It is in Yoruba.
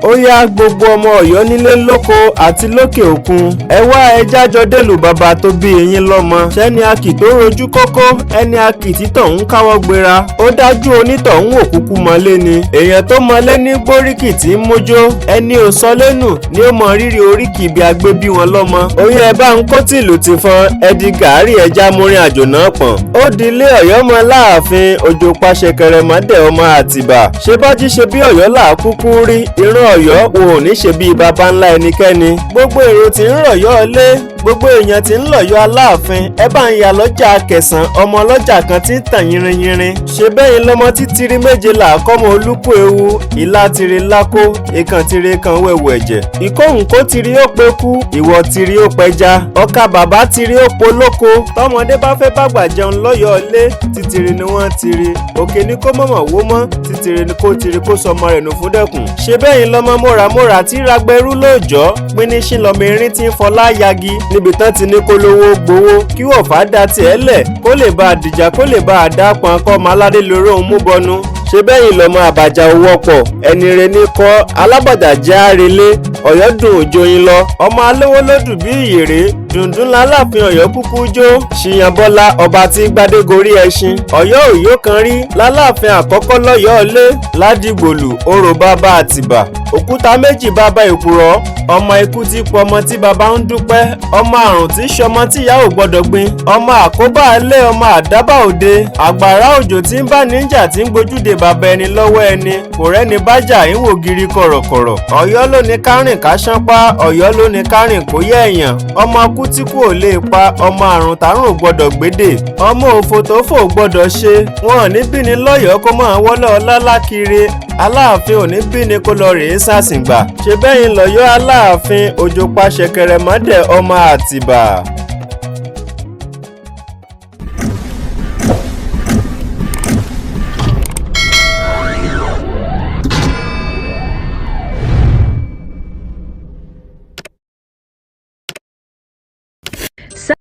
Ó yá, gbogbo ọmọ Ọ̀yọ́ nílé lóko àti lókè òkun, ẹ wá, ẹ jájọ délùú bàbá tó bí eyín lọ́mọ. Ṣẹ́ni akì tó rojú kókó, ẹni akì títọ̀ ń káwọ́ gbéra, ó dájú onítọ̀hún òkúkú mọ́lé ni. Èèyàn tó mọ́lé ní gbóríkì tí ń mójó, ẹni ò sọ lẹ́nu ni ó mọ rírì oríkì ibi agbé bí wọn lọ́mọ. Oyún ẹ bá ń kó tìlù ti fọn, ẹ di gàárì, ẹja múrin àjò náà pọ̀n. Ó di ilé Ọ̀yọ́ mọ́ láàfin, òjò paṣẹ kẹrẹmọdé ọmọ Àtìbà. Ṣé bájí ṣe bí Ọ̀yọ́ là kúkú rí, ìran Ọ̀yọ́ wò ní ṣe bí baba ńlá ẹnikẹ́ni. Gbogbo èrò tí ń rọ̀yọ́ lé, gbogbo èèyàn tí ń lọ̀yọ́ Aláàfin, ẹ bá ń ya lọ́jà Kẹsàn-án, ọmọ ọlọ́jà kan tí ń tàn yinrinyinrin. Ṣe bẹ́yìn lọ́mọ títìrí méje là kọ́mọ olúkú ewu, ìlà tìrì lákó, ìkàn tìrì kan wẹ̀wù ẹ̀jẹ̀. Ìkóhùn kó tìrì ó pe kú, ìwọ tìrì ó pẹja, ọkà bàbá tìrì ó polóko. Tọmọdé bá fẹ́ bàgbà jẹun lọ́yọ̀ọ́ lé, títìrì ni wọ́n tìrì. Òkè ní kó mọ̀mọ̀ wó mọ́, títìrì ni kó tìrì kó sọmọ rẹ̀ nù fún dẹ́kun. Ṣe bẹ́yìn lọ́mọ mọ́ramọ́ra tí ragbẹ́rú lóòjọ́, pínísín lọmọ erin tí ń fọlá yagi níbi tán ti ní kó lówó gbowó, kí wọ̀fà da tiẹ̀ lẹ̀ kó lè bá a dìjà, kó lè bá a dá pọn, kọ́ ọmọ aládé lórí òun mú bọnu. Ṣe bẹ́yìn lọ́mọ àbàjá owó ọ̀pọ̀ ẹni rẹ ní kọ́ alábàjá jẹ́ àrèlé, Ọ̀yọ́ dùn òjò yín lọ. Ọmọ alówó ló dùn bí ìyèrè dùndún lálàfin Ọ̀yọ́ kúkú jó. Ṣìyànbọ́lá ọba tí gbadégorí ẹṣin Ọ̀yọ́ òyò kan rí lálàfin àkọ́kọ́ lọ́yọ́ọ́ lé ládìgbòlù, orò bàbá Àtìbà, òkúta méjì bàbá èkùrọ́, ọmọ ikú tí pọmọ tí bàbá ń dúpẹ́, ọmọ àrùn tí sọmọ tí ìyá ò gbọ́dọ̀ gbin, ọmọ àkóbá ilé, ọmọ àdábà òde, àgbàrá òjò tí ń bá níjà tí ń gbójúde bàbá ẹni lọ́wọ́ ẹni kò rẹ́ni bájà ń wò gírí kọ̀rọ̀kọ̀rọ̀. Ọ̀yọ́ ló ní kárìn ká ṣánpá, Ọ̀yọ́ ló ní kárìn kó yẹ èèyàn, ọmọ kú tí kú ò lè pa, ọmọ àrùn tárùn ò gbọ́dọ̀ gbédè, ọmọ òfò tó fò gbọ́dọ̀ ṣe. Wọn ò ní bí ni lọ́yọ̀ọ́ kó máa wọ́lọ́ ọlá kiri, Aláàfin ò ní bí ni kó lọ rèé sàsìngbà. Ṣe bẹ́yìn lọ́yọ́ Aláàfin, òjò pa ṣẹ̀kẹ̀rẹ̀ mọ́dẹ̀ ọmọ Àtìbà.